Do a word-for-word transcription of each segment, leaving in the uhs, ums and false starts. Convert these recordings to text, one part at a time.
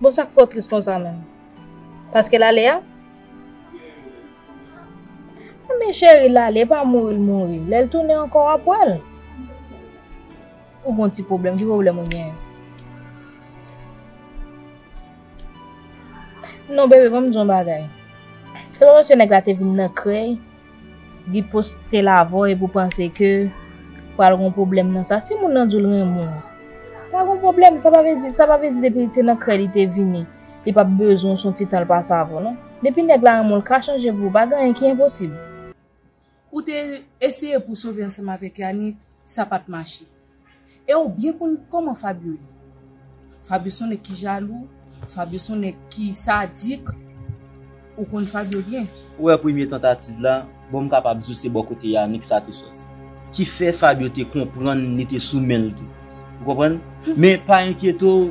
Bon, sa k fè w tris konsa menm? Paske l ale a? Men cheri, l ale, pa mouri l mouri. Lè l tounen ankò, w ap wè l. Ou gon ti pwoblèm, ki pwoblèm ou genyen? Non, bebe, ban m di w yon bagay. Se pa paske nèg la te vin nan krèy, li poste l avè w epi w panse ke pral gon pwoblèm nan sa. Si moun nan di w l renmen w, pa gon pwoblèm. Sa pa vle di, sa pa vle di depi se nan krèy li te vini, li p ap bezwen w, se yon ti tan l pase avè w, non. Depi nèg la renmen w, l ka chanje pou ou, pa gen anyen ki enposib. Ou te eseye pou sove ansanm avèk Yanick, sa pa t mache. E ou byen konn kòman Fabio ye. Fabio se yon nèg ki jalou, Fabio se yon nèg ki sadik. Ou konn Fabio byen. Ou wè premye tantativ la, bon, m kapab di w se bò kote Yanick sa te sòti. Ki fè Fabio te konprann li te sou men l tou. Ou konprann? Men pa enkyete w,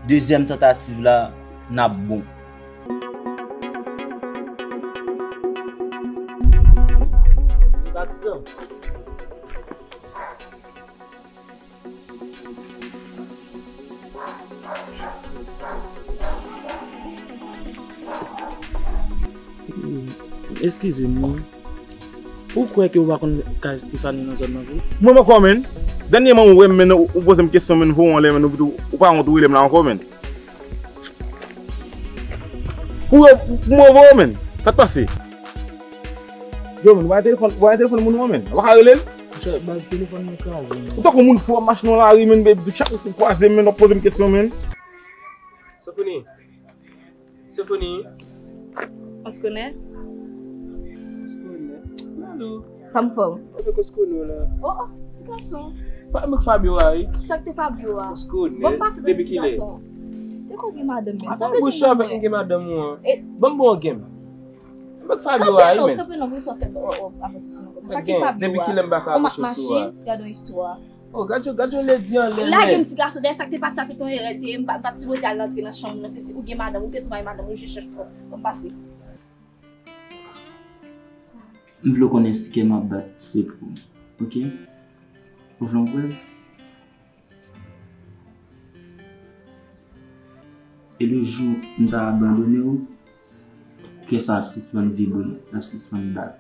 dezyèm tantativ la, n ap bon. Patizan. Eskize m, wi. Ou kwè ke ou pa konn kay Stephanie nan zòn nan vre? Mwen poko, menn. Dènyèman ou wè m, menn, ou, ou poze m kesyon, menn, voye w anlè, menn, ou, ou pa wont ou rele m la ankò, menn. Ou, ou move w, menn. Sa k pase? Yo, menn, ou pa gen telefòn, ou pa gen telefòn moun nan, menn. Ou pa ka rele l? Monchè, baz, telefòn mwen kraze, menn. Ou tankou moun fou, w ap mache nan lari, menn, bèbè, chak ou kwaze m, menn, w ap poze m kesyon, menn. Sofoni. Sofoni. Oskonè. Oskonè. Alo. Sa m fè w? Avèk Oskonè la. Oh, oh, ti gason. Fa-, mwen Fabio a, wi. Sa k te Fabio a? Oskonè. Bon, pase depi kilè? Te ko gen madanm menm. Sa vle di mwen. Avèk madanm ou an. Ban m bon game. Mwen Fabio a, wi, men. Kanpe non, kanpe non, pou sa fè, oh, oh, avèk Oskonè konsa. Sa k te Fabio a? Depi kilè m pa ka aproche sou a? Ou m ap mache, gade yon istwa. Oh, gad yo, gad yo ledi anlè, men. Lage m ti gason, dèyè sa k te pase a, se te yon erè, se, m pa, m pa t sipoze al antre nan chanm nan, se, se, ou gen madanm, ou te travay madanm, ou je chèch twòp. Ban m pase. M vle w konnen si kè m ap bat, se pou ou. Oke? Ou vle yon prèv? E le jou m ta abandone w, kè sa ap sispann vibre, l ap sispann bat.